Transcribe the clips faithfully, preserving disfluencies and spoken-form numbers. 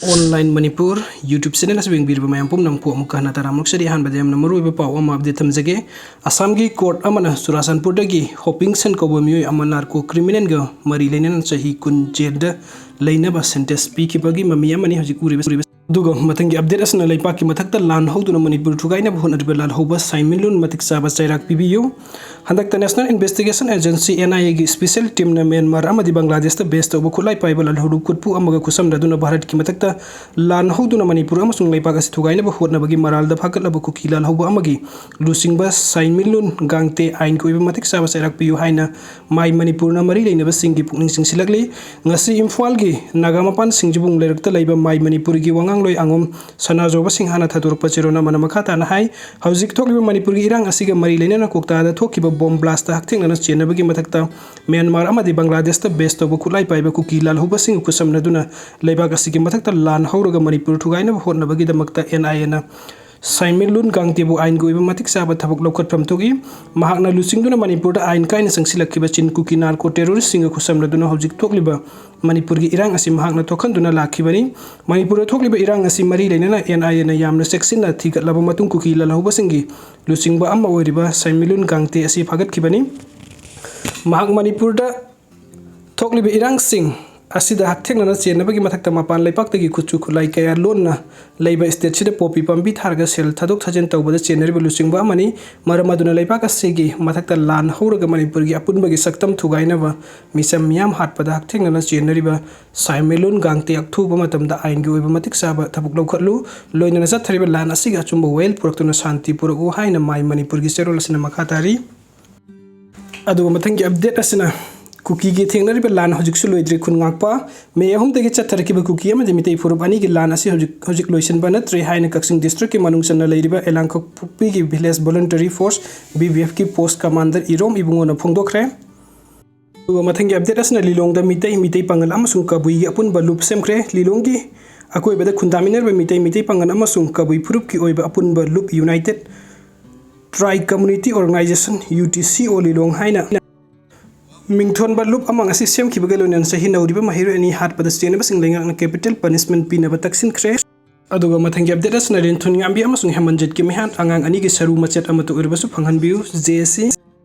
Online Manipur YouTube channel ꯑꯁꯤ ꯌꯦꯡꯕꯤꯔꯤꯕ ꯃꯌꯥꯝ ꯄꯨꯝꯅꯃꯛꯄꯨ ꯑꯃꯨꯛꯀ ꯍꯟꯅ ꯇꯔꯥꯝꯅ ꯑꯣꯛꯆꯔꯤ꯫ ꯑꯍꯥꯟꯕꯗ ꯌꯥꯝꯅ ꯃꯔꯨꯑꯣꯏꯕ ꯄꯥꯎ ꯑꯃ update ꯊꯝꯖꯒꯦ꯫ ꯑꯁꯥꯝꯒꯤ court ꯑꯃꯅ ꯆꯨꯔꯥꯆꯥꯟꯄꯨꯔꯗꯒꯤ ꯍꯣꯄꯤꯡꯁꯟ ꯀꯧꯕ ꯃꯤꯑꯣꯏ ꯑꯃ narco criminalꯒ ꯃꯔꯤ ꯂꯩꯅꯅ ꯆꯍꯤ ꯀꯨꯟ ꯖꯦꯜꯗ ꯂꯩꯅꯕ sentence ꯄꯤꯈꯤꯕꯒꯤ ꯃꯃꯤ ꯑꯃꯅꯤ ꯍꯧꯖꯤꯛ ꯎꯔꯤꯕ꯫ ꯑꯗꯨꯒ ꯃꯊꯪꯒꯤ update ꯑꯁꯤꯅ ꯂꯩꯄꯥꯛꯀꯤ ꯃꯊꯛꯇ ꯂꯥꯟ ꯍꯧꯗꯨꯅ ꯃꯅꯤꯄꯨꯔ ꯊꯨꯒꯥꯏꯅꯕ ꯍꯣꯠꯅꯔꯤꯕ ꯂꯥꯜꯍꯧꯕ ꯁꯥꯏꯃꯤꯟꯂꯨꯟ ꯃꯇꯤꯛ ꯆꯥꯕ ꯆꯩꯔꯥꯛ ꯄꯤꯕꯤꯌꯨ꯫ ꯍꯟꯗꯛꯇ National Investigation Agency, N I Aꯒꯤ special teamꯅ ꯃ꯭ꯌꯥꯟꯃꯥꯔ ꯑꯃꯗꯤ ꯕꯪꯒ꯭ꯂꯥꯗꯦꯁꯇ base ꯇꯧꯕ ꯈꯨꯠꯂꯥꯏ ꯄꯥꯏꯕ ꯂꯥꯜꯍꯧꯂꯨꯞ ꯀꯨꯠꯄꯨ ꯑꯃꯒ ꯈꯨꯠꯁꯝꯅꯗꯨꯅ ꯚꯥꯔꯠꯀꯤ ꯃꯊꯛꯇ ꯂꯥꯟ ꯍꯧꯗꯨꯅ ꯃꯅꯤꯄꯨꯔ ꯑꯃꯁꯨꯡ ꯂꯩꯄꯥꯛ ꯑꯁꯤ ꯊꯨꯒꯥꯏꯅꯕ ꯍꯣꯠꯅꯕꯒꯤ ꯃꯔꯥꯜꯗ ꯐꯥꯒꯠꯂꯕ ꯀꯨꯀꯤ ꯂꯥꯜꯍꯧꯕ ꯑꯃꯒꯤ ꯂꯨꯆꯤꯡꯕ ꯁꯥꯏꯃꯤꯟꯂꯨꯟ ꯒꯥꯡꯇꯦ ꯑꯥꯏꯟꯒꯤ ꯑꯣꯏꯕ ꯃꯇꯤꯛ ꯆꯥꯕ ꯆꯩꯔꯥꯛ ꯄꯤꯌꯨ ꯍꯥꯏꯅ My Manipurꯅ ꯃꯔꯤ ꯂꯩꯅꯕꯁꯤꯡꯒꯤ ꯄꯨꯛꯅꯤꯡ ꯆꯤꯡꯁꯤꯜꯂꯛꯂꯤ꯫ ꯉꯁꯤ ꯏꯝꯐꯥꯜꯒꯤ ꯅꯥꯒꯥꯃꯄꯥꯟ ꯁꯤꯡꯖꯤꯕꯨꯡ ꯂꯩꯔꯛꯇ ꯂꯩꯕ My Manipurꯒꯤ ꯋꯥꯉꯥꯡꯂꯣꯏ ꯑꯉꯣꯝ ꯁꯅꯥꯖꯣꯕ ꯁꯤꯡꯍꯅ ꯊꯥꯗꯣꯔꯛꯄ ꯆꯦꯔꯣꯜ ꯑꯃꯅ ꯃꯈꯥ ꯇꯥꯅ ꯍꯥꯏ, ꯍꯧꯖꯤꯛ ꯊꯣꯛꯂꯤꯕ ꯃꯅꯤꯄꯨꯔꯒꯤ ꯏꯔꯥꯡ ꯑꯁꯤꯒ ꯃꯔꯤ ꯂꯩꯅꯅ ꯀꯣꯛꯇꯥꯗ ꯊꯣꯛꯈꯤꯕ bomb blastꯇ ꯍꯛꯊꯦꯡꯅꯅ ꯆꯦꯟꯅꯕꯒꯤ ꯃꯊꯛꯇ ꯃ꯭ꯌꯥꯟꯃꯥꯔ ꯑꯃꯗꯤ ꯕꯪꯒ꯭ꯂꯥꯗꯦꯁꯇ base ꯇꯧꯕ ꯈꯨꯠꯂꯥꯏ ꯄꯥꯏꯕ ꯀꯨꯀꯤ ꯂꯥꯜꯍꯧꯕꯁꯤꯡꯒ ꯈꯨꯠꯁꯝꯅꯗꯨꯅ ꯂꯩꯕꯥꯛ ꯑꯁꯤꯒꯤ ꯃꯊꯛꯇ ꯂꯥꯟ ꯍꯧꯔꯒ ꯃꯅꯤꯄꯨꯔ ꯊꯨꯒꯥꯏꯅꯕ ꯍꯣꯠꯅꯕꯒꯤꯗꯃꯛꯇ N I Aꯅ ꯁꯥꯏꯃꯤꯟꯂꯨꯟ ꯒꯥꯡꯇꯦꯕꯨ ꯑꯥꯏꯟꯒꯤ ꯑꯣꯏꯕ ꯃꯇꯤꯛ ꯆꯥꯕ ꯊꯕꯛ ꯂꯧꯈꯠꯐꯝ ꯊꯣꯛꯏ꯫ ꯃꯍꯥꯛꯅ ꯂꯨꯆꯤꯡꯗꯨꯅ ꯃꯅꯤꯄꯨꯔꯗ ꯑꯥꯏꯟ ꯀꯥꯏꯅ ꯆꯪꯁꯤꯜꯂꯛꯈꯤꯕ ꯆꯤꯟ ꯀꯨꯀꯤ narco terroristꯁꯤꯡꯒ ꯈꯨꯠꯁꯝꯅꯗꯨꯅ ꯍꯧꯖꯤꯛ ꯊꯣꯛꯂꯤꯕ ꯃꯅꯤꯄꯨꯔꯒꯤ ꯏꯔꯥꯡ ꯑꯁꯤ ꯃꯍꯥꯛꯅ ꯊꯣꯛꯍꯟꯗꯨꯅ ꯂꯥꯛꯈꯤꯕꯅꯤ꯫ ꯃꯅꯤꯄꯨꯔꯗ ꯊꯣꯛꯂꯤꯕ ꯏꯔꯥꯡ ꯑꯁꯤ ꯃꯔꯤ ꯂꯩꯅꯅ N I Aꯅ ꯌꯥꯝꯅ ꯆꯦꯛꯁꯤꯟꯅ ꯊꯤꯒꯠꯂꯕ ꯃꯇꯨꯡ ꯀꯨꯀꯤ ꯂꯥꯜꯍꯧꯕꯁꯤꯡꯒꯤ ꯂꯨꯆꯤꯡꯕ ꯑꯃ ꯑꯣꯏꯔꯤꯕ ꯁꯥꯏꯃꯤꯂꯨꯟ ꯒꯥꯡꯇꯦ ꯑꯁꯤ ꯐꯥꯒꯠꯈꯤꯕꯅꯤ꯫ ꯃꯍꯥꯛ ꯃꯅꯤꯄꯨꯔꯗ ꯊꯣꯛꯂꯤꯕ ꯏꯔꯥꯡꯁꯤꯡ ꯑꯁꯤꯗ ꯍꯛꯊꯦꯡꯅꯅ ꯆꯦꯟꯅꯕꯒꯤ ꯃꯊꯛꯇ ꯃꯄꯥꯟ ꯂꯩꯄꯥꯛꯇꯒꯤ ꯈꯨꯠꯁꯨ ꯈꯨꯠꯂꯥꯏ ꯀꯌꯥ ꯂꯣꯟꯅ ꯂꯩꯕ stateꯁꯤꯗ ꯄꯣꯄꯤ ꯄꯥꯝꯕꯤ ꯊꯥꯔꯒ ꯁꯦꯜ ꯊꯥꯗꯣꯛ ꯊꯥꯖꯤꯟ ꯇꯧꯕꯗ ꯆꯦꯟꯅꯔꯤꯕ ꯂꯨꯆꯤꯡꯕ ꯑꯃꯅꯤ꯫ ꯃꯔꯝ ꯑꯗꯨꯅ ꯂꯩꯕꯥꯛ ꯑꯁꯤꯒꯤ ꯃꯊꯛꯇ ꯂꯥꯟ ꯍꯧꯔꯒ ꯃꯅꯤꯄꯨꯔꯒꯤ ꯑꯄꯨꯟꯕꯒꯤ ꯁꯛꯇꯝ ꯊꯨꯒꯥꯏꯅꯕ ꯃꯤꯆꯝ ꯃꯤꯌꯥꯝ ꯍꯥꯠꯄꯗ ꯍꯛꯊꯦꯡꯅꯅ ꯆꯦꯟꯅꯔꯤꯕ ꯁꯥꯏꯃꯦꯂꯨꯟ ꯒꯥꯡꯇꯦ ꯑꯊꯨꯕ ꯃꯇꯝꯗ ꯑꯥꯏꯟꯒꯤ ꯑꯣꯏꯕ ꯃꯇꯤꯛ ꯆꯥꯕ ꯊꯕꯛ ꯂꯧꯈꯠꯂꯨ꯫ ꯂꯣꯏꯅꯅ ꯆꯠꯊꯔꯤꯕ ꯂꯥꯟ ꯑꯁꯤꯒꯤ ꯑꯆꯨꯝꯕ ꯋꯥꯌꯦꯜ ꯄꯨꯔꯛꯇꯨꯅ ꯁꯥꯟꯇꯤ ꯄꯨꯔꯛꯎ ꯍꯥꯏꯅ My Manipurꯒꯤ ꯆꯦꯔꯣꯜ ꯑꯁꯤꯅ ꯃꯈꯥ ꯇꯥꯔꯤ꯫ ꯑꯗꯨꯒ ꯃꯊꯪꯒꯤ update ꯑꯁꯤꯅ ꯀꯨꯀꯤꯒꯤ ꯊꯦꯡꯅꯔꯤꯕ ꯂꯥꯟ ꯍꯧꯖꯤꯛꯁꯨ ꯂꯣꯏꯗ꯭ꯔꯤ꯫ ꯈꯨꯟ ꯉꯥꯛꯄ꯫ ꯃꯦ ꯑꯍꯨꯝꯗꯒꯤ ꯆꯠꯊꯔꯛꯈꯤꯕ ꯀꯨꯀꯤ ꯑꯃꯗꯤ ꯃꯤꯇꯩ ꯐꯨꯔꯨꯞ ꯑꯅꯤꯒꯤ ꯂꯥꯟ ꯑꯁꯤ ꯍꯧꯖꯤꯛ, ꯍꯧꯖꯤꯛ ꯂꯣꯏꯁꯤꯟꯕ ꯅꯠꯇ꯭ꯔꯦ ꯍꯥꯏꯅ ꯀꯛꯆꯤꯡ districtꯀꯤ ꯃꯅꯨꯡ ꯆꯟꯅ ꯂꯩꯔꯤꯕ ꯑꯦꯂꯥꯡꯈꯣꯛꯄꯤꯒꯤ Village Voluntary Force, V V Fꯀꯤ post commander ꯏꯔꯣꯝ ꯏꯕꯨꯡꯉꯣꯅ ꯐꯣꯡꯗꯣꯛꯈ꯭ꯔꯦ꯫ ꯑꯗꯨꯒ ꯃꯊꯪꯒꯤ update ꯑꯁꯤꯅ ꯂꯤꯂꯣꯡꯗ ꯃꯤꯇꯩ, ꯃꯤꯇꯩ ꯄꯥꯉꯜ ꯑꯃꯁꯨꯡ ꯀꯕꯨꯏꯒꯤ ꯑꯄꯨꯟꯕ ꯂꯨꯞ ꯁꯦꯝꯈ꯭ꯔꯦ꯫ ꯂꯤꯂꯣꯡꯒꯤ ꯑꯀꯣꯏꯕꯗ ꯈꯨꯟꯗꯥꯃꯤꯟꯅꯔꯤꯕ ꯃꯤꯇꯩ, ꯃꯤꯇꯩ ꯄꯥꯉꯜ ꯑꯃꯁꯨꯡ ꯀꯕꯨꯏ ꯐꯨꯔꯨꯞꯀꯤ ꯑꯣꯏꯕ ꯑꯄꯨꯟꯕ ꯂꯨꯞ, United Tri Community Organization, U T C O ꯂꯤꯂꯣꯡ ꯍꯥꯏꯅ ꯃꯤꯡꯊꯣꯟꯕ ꯂꯨꯞ ꯑꯃ ꯉꯁꯤ ꯁꯦꯝꯈꯤꯕꯒ ꯂꯣꯏꯅꯅ ꯆꯍꯤ ꯅꯧꯔꯤꯕ ꯃꯍꯩꯔꯣꯏ ꯑꯅꯤ ꯍꯥꯠꯄꯗ ꯆꯦꯟꯅꯕꯁꯤꯡ ꯂꯩꯉꯥꯛꯅ capital punishment ꯄꯤꯅꯕ ꯇꯛꯁꯤꯟꯈ꯭ꯔꯦ꯫ ꯑꯗꯨꯒ ꯃꯊꯪꯒꯤ update ꯑꯁꯤꯅ ꯔꯦꯟꯊꯨꯟ ꯉꯥꯝꯕꯤ ꯑꯃꯁꯨꯡ ꯍꯦꯃꯟꯖꯤꯠꯀꯤ ꯃꯤꯍꯥꯠ, ꯑꯉꯥꯡ ꯑꯅꯤꯒꯤ ꯁꯔꯨ ꯃꯆꯦꯠ ꯑꯃꯠꯇ ꯑꯣꯏꯔꯕꯁꯨ ꯐꯪꯍꯟꯕꯤꯌꯨ, ꯖꯦ ꯁꯤ꯫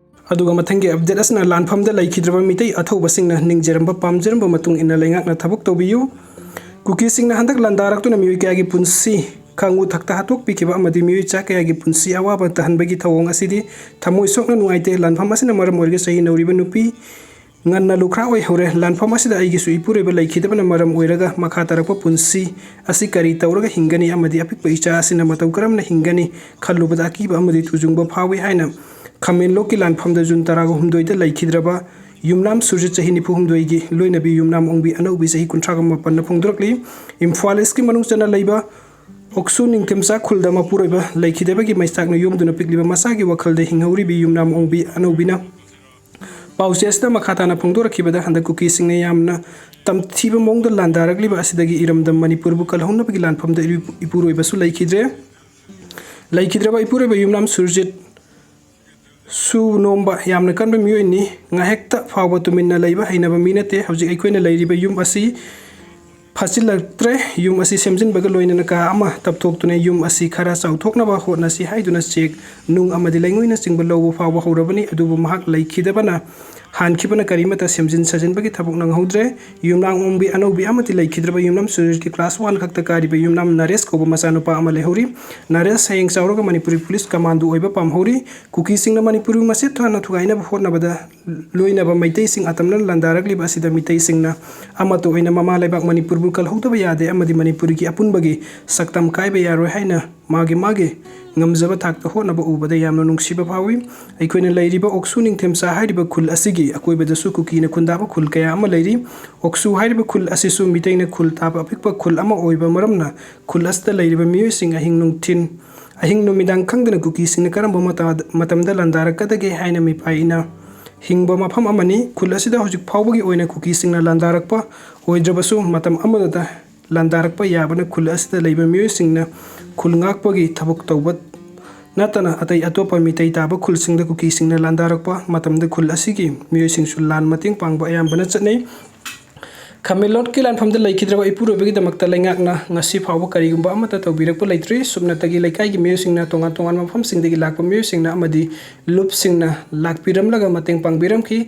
ꯑꯗꯨꯒ ꯃꯊꯪꯒꯤ update ꯑꯁꯤꯅ ꯂꯥꯟꯐꯝꯗ ꯂꯩꯈꯤꯗ꯭ꯔꯕ ꯃꯤꯇꯩ ꯑꯊꯧꯕꯁꯤꯡꯅ ꯅꯤꯡꯖꯔꯝꯕ ꯄꯥꯝꯖꯔꯝꯕ ꯃꯇꯨꯡ ꯏꯟꯅ ꯂꯩꯉꯥꯛꯅ ꯊꯕꯛ ꯇꯧꯕꯤꯌꯨ꯫ ꯀꯨꯀꯤꯁꯤꯡꯅ ꯍꯟꯗꯛ ꯂꯥꯟꯗꯥꯔꯛꯇꯨꯅ ꯃꯤꯑꯣꯏ ꯀꯌꯥꯒꯤ ꯄꯨꯟꯁꯤ ꯈꯥꯉꯨ ꯊꯛꯇ ꯍꯥꯠꯇꯣꯛꯄꯤꯈꯤꯕ ꯑꯃꯗꯤ ꯃꯤꯑꯣꯏ ꯆꯥ ꯀꯌꯥꯒꯤ ꯄꯨꯟꯁꯤ ꯑꯋꯥꯕ ꯇꯥꯍꯟꯕꯒꯤ ꯊꯧꯑꯣꯡ ꯑꯁꯤꯗꯤ ꯊꯃꯣꯏ ꯁꯣꯛꯅ ꯅꯨꯡꯉꯥꯏꯇꯦ꯫ ꯂꯥꯟꯐꯝ ꯑꯁꯤꯅ ꯃꯔꯝ ꯑꯣꯏꯔꯒ ꯆꯍꯤ ꯅꯧꯔꯤꯕ ꯅꯨꯄꯤ ꯉꯟꯅ ꯂꯨꯈ꯭ꯔꯥ ꯑꯣꯏꯍꯧꯔꯦ꯫ ꯂꯥꯟꯐꯝ ꯑꯁꯤꯗ ꯑꯩꯒꯤꯁꯨ ꯏꯄꯨꯔꯣꯏꯕ ꯂꯩꯈꯤꯗꯕꯅ ꯃꯔꯝ ꯑꯣꯏꯔꯒ ꯃꯈꯥ ꯇꯥꯔꯛꯄ ꯄꯨꯟꯁꯤ ꯑꯁꯤ ꯀꯔꯤ ꯇꯧꯔꯒ ꯍꯤꯡꯒꯅꯤ ꯑꯃꯗꯤ ꯑꯄꯤꯛꯄ ꯏꯆꯥ ꯑꯁꯤꯅ ꯃꯇꯧ ꯀꯔꯝꯅ ꯍꯤꯡꯒꯅꯤ ꯈꯜꯂꯨꯕꯗ ꯑꯀꯤꯕ ꯑꯃꯗꯤ ꯇꯨꯖꯨꯡꯕ ꯐꯥꯎꯏ ꯍꯥꯏꯅ ꯈꯥꯃꯦꯟꯂꯣꯛꯀꯤ ꯂꯥꯟꯐꯝꯗ ꯖꯨꯟ ꯇꯔꯥꯒ ꯍꯨꯝꯗꯣꯏꯗ ꯂꯩꯈꯤꯗ꯭ꯔꯕ ꯌꯨꯝꯅꯥꯝ ꯁꯨꯔꯖꯤꯠ ꯆꯍꯤ ꯅꯤꯐꯨ ꯍꯨꯝꯗꯣꯏꯒꯤ ꯂꯣꯏꯅꯕꯤ ꯌꯨꯝꯅꯥꯝ ꯑꯣꯡꯕꯤ ꯑꯅꯧꯕꯤ ꯆꯍꯤ ꯀꯨꯟꯊ꯭ꯔꯥꯒ ꯃꯥꯄꯟꯅ ꯐꯣꯡꯗꯣꯔꯛꯂꯤ꯫ ꯏꯝꯐꯥꯜ ꯏꯁꯀꯤ ꯃꯅꯨꯡ ꯆꯟꯅ ꯂꯩꯕ ꯑꯣꯛꯁꯨ ꯅꯤꯡꯊꯦꯝꯆꯥ ꯈꯨꯜꯗ ꯃꯄꯨꯔꯣꯏꯕ ꯂꯩꯈꯤꯗꯕꯒꯤ ꯃꯩꯆꯥꯛꯅ ꯌꯣꯝꯗꯨꯅ ꯄꯤꯛꯂꯤꯕ ꯃꯆꯥꯒꯤ ꯋꯥꯈꯜꯗ ꯍꯤꯡꯍꯧꯔꯤꯕꯤ ꯌꯨꯝꯅꯥꯝ ꯑꯣꯡꯕꯤ ꯑꯅꯧꯕꯤꯅ ꯄꯥꯎꯆꯦ ꯑꯁꯤꯗ ꯃꯈꯥ ꯇꯥꯅ ꯐꯣꯡꯗꯣꯔꯛꯈꯤꯕꯗ ꯍꯟꯗꯛ ꯀꯨꯀꯤꯁꯤꯡꯅ ꯌꯥꯝꯅ ꯇꯝꯊꯤꯕ ꯃꯑꯣꯡꯗ ꯂꯥꯟꯗꯥꯔꯛꯂꯤꯕ ꯑꯁꯤꯗꯒꯤ ꯏꯔꯝꯗꯝ ꯃꯅꯤꯄꯨꯔꯕꯨ ꯀꯜꯍꯧꯅꯕꯒꯤ ꯂꯥꯟꯐꯝꯗ ꯏꯔꯨ-, ꯏꯄꯨꯔꯣꯏꯕꯁꯨ ꯂꯩꯈꯤꯗ꯭ꯔꯦ꯫ ꯂꯩꯈꯤꯗ꯭ꯔꯕ ꯏꯄꯨꯔꯣꯏꯕ ꯌꯨꯝꯅꯥꯝ ꯁꯨꯔꯖꯤꯠ ꯁꯨ ꯅꯣꯝꯕ ꯌꯥꯝꯅ ꯀꯟꯕ ꯃꯤꯑꯣꯏꯅꯤ꯫ ꯉꯥꯏꯍꯥꯛꯇ ꯐꯥꯎꯕ ꯇꯨꯃꯤꯟꯅ ꯂꯩꯕ ꯍꯩꯅꯕ ꯃꯤ ꯅꯠꯇꯦ꯫ ꯍꯧꯖꯤꯛ ꯑꯩꯈꯣꯏꯅ ꯂꯩꯔꯤꯕ ꯌꯨꯝ ꯑꯁꯤ ꯐꯥꯖꯤꯜꯂꯛꯇ꯭ꯔꯦ꯫ ꯌꯨꯝ ꯑꯁꯤ ꯁꯦꯝꯖꯤꯟꯕꯒ ꯂꯣꯏꯅꯅ ꯀꯥ ꯑꯃ ꯇꯞꯊꯣꯛꯇꯨꯅ ꯌꯨꯝ ꯑꯁꯤ ꯈꯔ ꯆꯥꯎꯊꯣꯛꯅꯕ ꯍꯣꯠꯅꯁꯤ ꯍꯥꯏꯗꯨꯅ ꯆꯦꯛ, ꯅꯨꯡ ꯑꯃꯗꯤ ꯂꯩꯉꯣꯏꯅꯆꯤꯡꯕ ꯂꯧꯕ ꯐꯥꯎꯕ ꯍꯧꯔꯕꯅꯤ꯫ ꯑꯗꯨꯕꯨ ꯃꯍꯥꯛ ꯂꯩꯈꯤꯗꯕꯅ ꯍꯥꯟꯈꯤꯕꯅ ꯀꯔꯤꯃꯠꯇ ꯁꯦꯝꯖꯤꯟ ꯁꯥꯖꯤꯟꯕꯒꯤ ꯊꯕꯛ ꯅꯪꯍꯧꯗ꯭ꯔꯦ꯫ ꯌꯨꯝꯅꯥꯝ ꯑꯣꯡꯕꯤ ꯑꯅꯧꯕꯤ ꯑꯃꯗꯤ ꯂꯩꯈꯤꯗ꯭ꯔꯕ ꯌꯨꯝꯅꯥꯝ ꯁꯨꯔꯖꯤꯠꯀꯤ class one ꯈꯛꯇ ꯀꯥꯔꯤꯕ ꯌꯨꯝꯅꯥꯝ ꯅꯔꯦꯁ ꯀꯧꯕ ꯃꯆꯥꯅꯨꯄꯥ ꯑꯃ ꯂꯩꯍꯧꯔꯤ꯫ ꯅꯔꯦꯁ ꯍꯌꯦꯡ ꯆꯥꯎꯔꯒ ꯃꯅꯤꯄꯨꯔꯤ police commando ꯑꯣꯏꯕ ꯄꯥꯝꯍꯧꯔꯤ꯫ ꯀꯨꯀꯤꯁꯤꯡꯅ ꯃꯅꯤꯄꯨꯔꯕꯨ ꯃꯆꯦꯠ ꯊꯥꯅ ꯊꯨꯒꯥꯏꯅꯕ ꯍꯣꯠꯅꯕꯗ ꯂꯣꯏꯅꯕ ꯃꯩꯇꯩꯁꯤꯡ ꯑꯇꯝꯅꯅ ꯂꯥꯟꯗꯥꯔꯛꯂꯤꯕ ꯑꯁꯤꯗ ꯃꯤꯇꯩꯁꯤꯡꯅ ꯑꯃꯠꯇ ꯑꯣꯏꯅ ꯃꯃꯥ ꯂꯩꯕꯥꯛ ꯃꯅꯤꯄꯨꯔꯕꯨ ꯀꯜꯍꯧꯗꯕ ꯌꯥꯗꯦ ꯑꯃꯗꯤ ꯃꯅꯤꯄꯨꯔꯒꯤ ꯑꯄꯨꯟꯕꯒꯤ ꯁꯛꯇꯝ ꯀꯥꯏꯕ ꯌꯥꯔꯣꯏ ꯍꯥꯏꯅ ꯃꯥꯒꯤ ꯃꯥꯒꯤ ꯉꯝꯖꯕ ꯊꯥꯛꯇ ꯍꯣꯠꯅꯕ ꯎꯕꯗ ꯌꯥꯝꯅ ꯅꯨꯡꯁꯤꯕ ꯐꯥꯎꯏ꯫ ꯑꯩꯈꯣꯏꯅ ꯂꯩꯔꯤꯕ ꯑꯣꯛꯁꯨ ꯅꯤꯡꯊꯦꯝꯆꯥ ꯍꯥꯏꯔꯤꯕ ꯈꯨꯜ ꯑꯁꯤꯒꯤ ꯑꯀꯣꯏꯕꯗꯁꯨ ꯀꯨꯀꯤꯅ ꯈꯨꯟꯗꯥꯕ ꯈꯨꯜ ꯀꯌꯥ ꯑꯃ ꯂꯩꯔꯤ꯫ ꯑꯣꯛꯁꯨ ꯍꯥꯏꯔꯤꯕ ꯈꯨꯜ ꯑꯁꯤꯁꯨ ꯃꯤꯇꯩꯅ ꯈꯨꯜ ꯇꯥꯕ ꯑꯄꯤꯛꯄ ꯈꯨꯜ ꯑꯃ ꯑꯣꯏꯕ ꯃꯔꯝꯅ ꯈꯨꯜ ꯑꯁꯤꯗ ꯂꯩꯔꯤꯕ ꯃꯤꯑꯣꯏꯁꯤꯡ ꯑꯍꯤꯡ ꯅꯨꯡꯊꯤꯟ, ꯑꯍꯤꯡ ꯅꯨꯃꯤꯗꯥꯡ ꯈꯪꯗꯅ ꯀꯨꯀꯤꯁꯤꯡꯅ ꯀꯔꯝꯕ ꯃꯇ-, ꯃꯇꯝꯗ ꯂꯥꯟꯗꯥꯔꯛꯀꯗꯒꯦ ꯍꯥꯏꯅ ꯃꯤꯄꯥꯏꯅ ꯍꯤꯡꯕ ꯃꯐꯝ ꯑꯃꯅꯤ꯫ ꯈꯨꯜ ꯑꯁꯤꯗ ꯍꯧꯖꯤꯛ ꯐꯥꯎꯕꯒꯤ ꯑꯣꯏꯅ ꯀꯨꯀꯤꯁꯤꯡꯅ ꯂꯥꯟꯗꯥꯔꯛꯄ ꯑꯣꯏꯗ꯭ꯔꯕꯁꯨ ꯃꯇꯝ ꯑꯃꯗ ꯂꯥꯟꯗꯥꯔꯛꯄ ꯌꯥꯕꯅ ꯈꯨꯜ ꯑꯁꯤꯗ ꯂꯩꯕ ꯃꯤꯑꯣꯏꯁꯤꯡꯅ ꯈꯨꯜ ꯉꯥꯛꯄꯒꯤ ꯊꯕꯛ ꯇꯧꯕ ꯅꯠꯇꯅ ꯑꯇꯩ ꯑꯇꯣꯞꯄ ꯃꯤꯇꯩ ꯇꯥꯕ ꯈꯨꯜꯁꯤꯡꯗ ꯀꯨꯀꯤꯁꯤꯡꯅ ꯂꯥꯟꯗꯥꯔꯛꯄ ꯃꯇꯝꯗ ꯈꯨꯜ ꯑꯁꯤꯒꯤ ꯃꯤꯑꯣꯏꯁꯤꯡꯁꯨ ꯂꯥꯟ ꯃꯇꯦꯡ ꯄꯥꯡꯕ ꯑꯌꯥꯝꯕꯅ ꯆꯠꯅꯩ꯫ ꯈꯥꯃꯦꯟꯂꯣꯠꯀꯤ ꯂꯥꯟꯐꯝꯗ ꯂꯩꯈꯤꯗ꯭ꯔꯕ ꯏꯄꯨꯔꯣꯏꯕꯒꯤꯗꯃꯛꯇ ꯂꯩꯉꯥꯛꯅ ꯉꯁꯤ ꯐꯥꯎꯕ ꯀꯔꯤꯒꯨꯝꯕ ꯑꯃꯠꯇ ꯇꯧꯕꯤꯔꯛꯄ ꯂꯩꯇ꯭ꯔꯤ꯫ ꯁꯨꯞꯅꯇꯒꯤ ꯂꯩꯀꯥꯏꯒꯤ ꯃꯤꯑꯣꯏꯁꯤꯡꯅ, ꯇꯣꯉꯥꯟ ꯇꯣꯉꯥꯟꯕ ꯃꯐꯝꯁꯤꯡꯗꯒꯤ ꯂꯥꯛꯄ ꯃꯤꯑꯣꯏꯁꯤꯡꯅ ꯑꯃꯗꯤ ꯂꯨꯞꯁꯤꯡꯅ ꯂꯥꯛꯄꯤꯔꯝꯂꯒ ꯃꯇꯦꯡ ꯄꯥꯡꯕꯤꯔꯝꯈꯤ꯫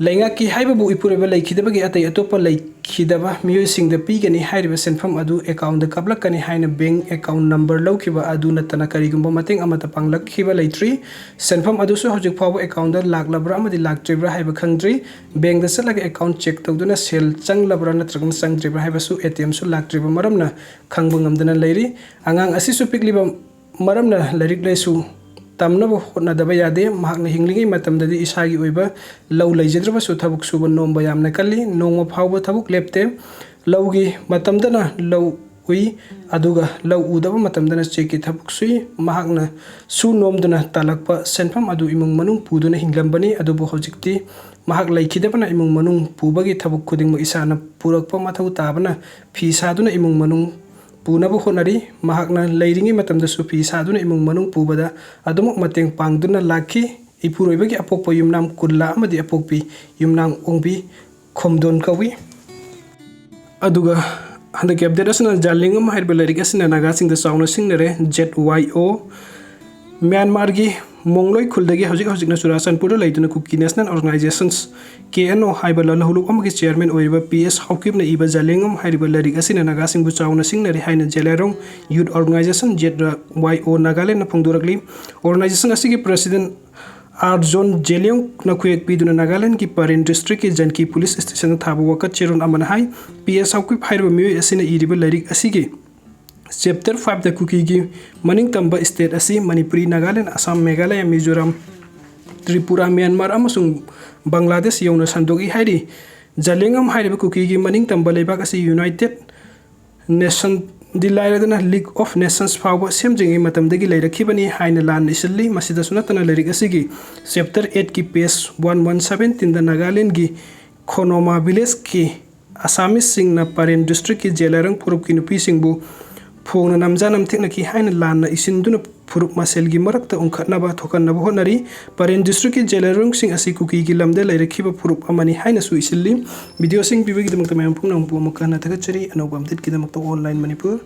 ꯂꯩꯉꯥꯛꯀꯤ ꯍꯥꯏꯕꯕꯨ ꯏꯄꯨꯔꯣꯏꯕ ꯂꯩꯈꯤꯗꯕꯒꯤ ꯑꯇꯩ ꯑꯇꯣꯞꯄ ꯂꯩꯈꯤꯗꯕ ꯃꯤꯑꯣꯏꯁꯤꯡꯗ ꯄꯤꯒꯅꯤ ꯍꯥꯏꯔꯤꯕ ꯁꯦꯟꯐꯝ ꯑꯗꯨ ꯑꯦꯀꯥꯎꯟꯗ ꯀꯥꯞꯂꯛꯀꯅꯤ ꯍꯥꯏꯅ ꯕꯦꯡ ꯑꯦꯀꯥꯎꯟ ꯅꯝꯕꯔ ꯂꯧꯈꯤꯕ ꯑꯗꯨ ꯅꯠꯇꯅ ꯀꯔꯤꯒꯨꯝꯕ ꯃꯇꯦꯡ ꯑꯃꯠꯇ ꯄꯥꯡꯂꯛꯈꯤꯕ ꯂꯩꯇ꯭ꯔꯤ꯫ ꯁꯦꯟꯐꯝ ꯑꯗꯨꯁꯨ ꯍꯧꯖꯤꯛ ꯐꯥꯎꯕ ꯑꯦꯀꯥꯎꯟꯗ ꯂꯥꯛꯂꯕ꯭ꯔꯥ ꯑꯃꯗꯤ ꯂꯥꯛꯇ꯭ꯔꯤꯕ꯭ꯔꯥ ꯍꯥꯏꯕ ꯈꯪꯗ꯭ꯔꯤ꯫ ꯕꯦꯡꯗ ꯆꯠꯂꯒ ꯑꯦꯀꯥꯎꯟ ꯆꯦꯛ ꯇꯧꯗꯨꯅ ꯁꯦꯜ ꯆꯪꯂꯕ꯭ꯔꯥ ꯅꯠꯇ꯭ꯔꯒꯅ ꯆꯪꯗ꯭ꯔꯤꯕ꯭ꯔꯥ ꯍꯥꯏꯕꯁꯨ, ꯑꯦ ꯇꯤ ꯑꯦꯝꯁꯨ ꯂꯥꯛꯇ꯭ꯔꯤꯕ ꯃꯔꯝꯅ ꯈꯪꯕ ꯉꯝꯗꯅ ꯂꯩꯔꯤ꯫ ꯑꯉꯥꯡ ꯑꯁꯤꯁꯨ ꯄꯤꯛꯂꯤꯕ ꯃꯔꯝꯅ ꯂꯥꯏꯔꯤꯛ ꯂꯥꯏꯁꯨ ꯇꯝꯅꯕ ꯍꯣꯠꯅꯗꯕ ꯌꯥꯗꯦ꯫ ꯃꯍꯥꯛꯅ ꯍꯤꯡꯂꯤꯉꯩ ꯃꯇꯝꯗꯗꯤ ꯏꯁꯥꯒꯤ ꯑꯣꯏꯕ ꯂꯧ ꯂꯩꯖꯗ꯭ꯔꯕꯁꯨ ꯊꯕꯛ ꯁꯨꯕ ꯅꯣꯝꯕ ꯌꯥꯝꯅ ꯀꯜꯂꯤ꯫ ꯅꯣꯡꯃ ꯐꯥꯎꯕ ꯊꯕꯛ ꯂꯦꯞꯇꯦ꯫ ꯂꯧꯒꯤ ꯃꯇꯝꯗꯅ ꯂꯧ ꯎꯏ, ꯑꯗꯨꯒ ꯂꯧ ꯎꯗꯕ ꯃꯇꯝꯗꯅ ꯆꯦꯛꯀꯤ ꯊꯕꯛ ꯁꯨꯏ꯫ ꯃꯍꯥꯛꯅ ꯁꯨ ꯅꯣꯝꯗꯨꯅ ꯇꯥꯜꯂꯛꯄ ꯁꯦꯟꯐꯝ ꯑꯗꯨ ꯏꯃꯨꯡ ꯃꯅꯨꯡ ꯄꯨꯗꯨꯅ ꯍꯤꯡꯂꯝꯕꯅꯤ, ꯑꯗꯨꯕꯨ ꯍꯧꯖꯤꯛꯇꯤ ꯃꯍꯥꯛ ꯂꯩꯈꯤꯗꯕꯅ ꯏꯃꯨꯡ ꯃꯅꯨꯡ ꯄꯨꯕꯒꯤ ꯊꯕꯛ ꯈꯨꯗꯤꯡꯃꯛ ꯏꯁꯥꯅ ꯄꯨꯔꯛꯄ ꯃꯊꯧ ꯇꯥꯕꯅ ꯐꯤ ꯁꯥꯗꯨꯅ ꯏꯃꯨꯡ ꯃꯅꯨꯡ ꯄꯨꯅꯕ ꯍꯣꯠꯅꯔꯤ꯫ ꯃꯍꯥꯛꯅ ꯂꯩꯔꯤꯉꯩ ꯃꯇꯝꯗꯁꯨ ꯐꯤ ꯁꯥꯗꯨꯅ ꯏꯃꯨꯡ ꯃꯅꯨꯡ ꯄꯨꯕꯗ ꯑꯗꯨꯃꯛ ꯃꯇꯦꯡ ꯄꯥꯡꯗꯨꯅ ꯂꯥꯛꯈꯤ꯫ ꯏꯄꯨꯔꯣꯏꯕꯒꯤ ꯑꯄꯣꯛꯄ ꯌꯨꯝꯅꯥꯝ ꯀꯨꯟꯂꯥ ꯑꯃꯗꯤ ꯑꯄꯣꯛꯄꯤ ꯌꯨꯝꯅꯥꯝ ꯑꯣꯡꯕꯤ ꯈꯣꯝꯗꯣꯟ ꯀꯧꯏ꯫ ꯑꯗꯨꯒ ꯍꯟꯗꯛꯀꯤ ꯑꯞꯗꯦꯠ ꯑꯁꯤꯅ ꯖꯥꯂꯦꯡꯉꯝ ꯍꯥꯏꯔꯤꯕ ꯂꯥꯏꯔꯤꯛ ꯑꯁꯤꯅ ꯅꯥꯒꯥꯁꯤꯡꯗ ꯆꯥꯎꯅ ꯁꯤꯡꯅꯔꯦ꯫ ꯖꯦꯠ ꯋꯥꯏ ꯑꯣ꯫ ꯃ꯭ꯌꯥꯟꯃꯥꯔꯒꯤ ꯃꯣꯡꯂꯣꯏ ꯈꯨꯜꯗꯒꯤ ꯍꯧꯖꯤꯛ ꯍꯧꯖꯤꯛꯅ ꯆꯨꯔꯥꯆꯥꯟꯄꯨꯔꯗ ꯂꯩꯗꯨꯅ ꯀꯨꯀꯤ ꯅꯦꯁꯅꯦꯜ ꯑꯣꯔꯒꯅꯥꯏꯖꯦꯁꯟꯁ, ꯀꯦ ꯑꯦꯟ ꯑꯣ, ꯍꯥꯏꯕ ꯂꯥꯜꯍꯧꯂꯨꯞ ꯑꯃꯒꯤ ꯆꯤꯌꯔꯃꯦꯟ ꯑꯣꯏꯔꯤꯕ ꯄꯤ ꯑꯦꯁ ꯍꯥꯎꯀꯤꯞꯅ ꯏꯕ ꯖꯥꯂꯦꯡꯉꯝ ꯍꯥꯏꯔꯤꯕ ꯂꯥꯏꯔꯤꯛ ꯑꯁꯤꯅ ꯅꯥꯒꯥꯁꯤꯡꯕꯨ ꯆꯥꯎꯅ ꯁꯤꯡꯅꯔꯦ ꯍꯥꯏꯅ ꯖꯦꯂꯦꯔꯣꯡ ꯌꯨꯠ ꯑꯣꯔꯒꯅꯥꯏꯖꯦꯁꯟ, ꯖꯦꯠ ꯋꯥꯏ ꯑꯣ, ꯅꯥꯒꯥꯂꯦꯟꯗꯅ ꯐꯣꯡꯗꯣꯔꯛꯂꯤ꯫ ꯑꯣꯔꯒꯅꯥꯏꯖꯦꯁꯟ ꯑꯁꯤꯒꯤ ꯄ꯭ꯔꯁꯤꯗꯦꯟ ꯑꯥꯔ ꯖꯣꯟ ꯖꯦꯂꯤꯌꯣꯡꯅ ꯈꯨꯌꯦꯛ ꯄꯤꯗꯨꯅ ꯅꯥꯒꯥꯂꯦꯟꯗꯒꯤ ꯄꯔꯦꯟ ꯗꯤꯁꯇ꯭ꯔꯤꯛꯀꯤ ꯖꯟꯀꯤ ꯄꯨꯂꯤꯁ ꯁ꯭ꯇꯦꯁꯟꯗ ꯊꯥꯕ ꯋꯥꯀꯠ ꯆꯦꯔꯣꯜ ꯑꯃꯅ ꯍꯥꯏ, ꯄꯤ ꯑꯦꯁ ꯍꯥꯎꯀꯤꯞ ꯍꯥꯏꯔꯤꯕ ꯃꯤꯑꯣꯏ ꯑꯁꯤꯅ ꯏꯔꯤꯕ ꯂꯥꯏꯔꯤꯛ ꯑꯁꯤꯒꯤ ꯆꯦꯞꯇꯔ ꯐꯥꯏꯚꯇ ꯀꯨꯀꯤꯒꯤ ꯃꯅꯤꯡ ꯇꯝꯕ ꯁ꯭ꯇꯦꯠ ꯑꯁꯤ ꯃꯅꯤꯄꯨꯔꯤ, ꯅꯥꯒꯥꯂꯦꯟ, ꯑꯁꯥꯝ, ꯃꯦꯘꯥꯂꯌꯥ, ꯃꯤꯖꯣꯔꯥꯝ, ꯇ꯭ꯔꯤꯄꯨꯔꯥ, ꯃ꯭ꯌꯥꯟꯃꯥꯔ ꯑꯃꯁꯨꯡ ꯕꯪꯒ꯭ꯂꯥꯗꯦꯁ ꯌꯧꯅ ꯁꯟꯗꯣꯛꯏ ꯍꯥꯏꯔꯤ꯫ ꯖꯥꯂꯦꯡꯉꯝ ꯍꯥꯏꯔꯤꯕ ꯀꯨꯀꯤꯒꯤ ꯃꯅꯤꯡ ꯇꯝꯕ ꯂꯩꯕꯥꯛ ꯑꯁꯤ ꯌꯨꯅꯥꯏꯇꯦꯠ ꯅꯦꯁꯟꯗꯤ ꯂꯥꯏꯔꯗꯅ ꯂꯤꯒ ꯑꯣꯐ ꯅꯦꯁꯟꯁ ꯐꯥꯎꯕ ꯁꯦꯝꯗ꯭ꯔꯤꯉꯩ ꯃꯇꯝꯗꯒꯤ ꯂꯩꯔꯛꯈꯤꯕꯅꯤ ꯍꯥꯏꯅ ꯂꯥꯟꯅ ꯏꯁꯤꯜꯂꯤ꯫ ꯃꯁꯤꯗꯁꯨ ꯅꯠꯇꯅ ꯂꯥꯏꯔꯤꯛ ꯑꯁꯤꯒꯤ ꯆꯦꯞꯇꯔ ꯑꯩꯠꯀꯤ ꯄꯦꯖ ꯋꯥꯟ ꯋꯥꯟ ꯁꯕꯦꯟꯇꯤꯟꯗ ꯅꯥꯒꯥꯂꯦꯟꯗꯒꯤ ꯈꯣꯅꯣꯃꯥ ꯚꯤꯂꯦꯖꯀꯤ ꯑꯁꯥꯃꯤꯁꯁꯤꯡꯅ ꯄꯔꯦꯟ ꯗꯤꯁꯇ꯭ꯔꯤꯛꯀꯤ ꯖꯦꯂꯥꯏꯔꯣꯡ ꯐꯨꯔꯨꯞꯀꯤ ꯅꯨꯄꯤꯁꯤꯡꯕꯨ ꯐꯣꯡꯅ ꯅꯝꯖꯥ ꯅꯝꯊꯦꯛꯅꯈꯤ ꯍꯥꯏꯅ ꯂꯥꯟꯅ ꯏꯁꯤꯟꯗꯨꯅ ꯐꯨꯔꯨꯞ ꯃꯁꯦꯜꯒꯤ ꯃꯔꯛꯇ ꯎꯪꯈꯠꯅꯕ ꯊꯣꯛꯍꯟꯅꯕ ꯍꯣꯠꯅꯔꯤ꯫ ꯄꯔꯦꯟ district ꯀꯤ ꯖꯦꯂꯔꯣꯡꯁꯤꯡ ꯑꯁꯤ ꯀꯨꯀꯤꯒꯤ ꯂꯝꯗ ꯂꯩꯔꯛꯈꯤꯕ ꯐꯨꯔꯨꯞ ꯑꯃꯅꯤ ꯍꯥꯏꯅꯁꯨ ꯏꯁꯤꯜꯂꯤ꯫ Video ꯁꯤꯡ ꯄꯤꯕꯒꯤꯗꯃꯛꯇ ꯃꯌꯥꯝ ꯄꯨꯝꯅꯃꯛꯄꯨ ꯑꯃꯨꯛ ꯍꯟꯅ ꯊꯥꯒꯠꯆꯔꯤ꯫ ꯑꯅꯧꯕ update ꯀꯤꯗꯃꯛꯇ Online Manipur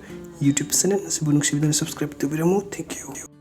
YouTube channel ꯑꯁꯤꯕꯨ ꯅꯨꯡꯁꯤꯕꯤꯗꯨꯅ subscribe ꯇꯧꯕꯤꯔꯝꯃꯨ꯫ Thank you꯫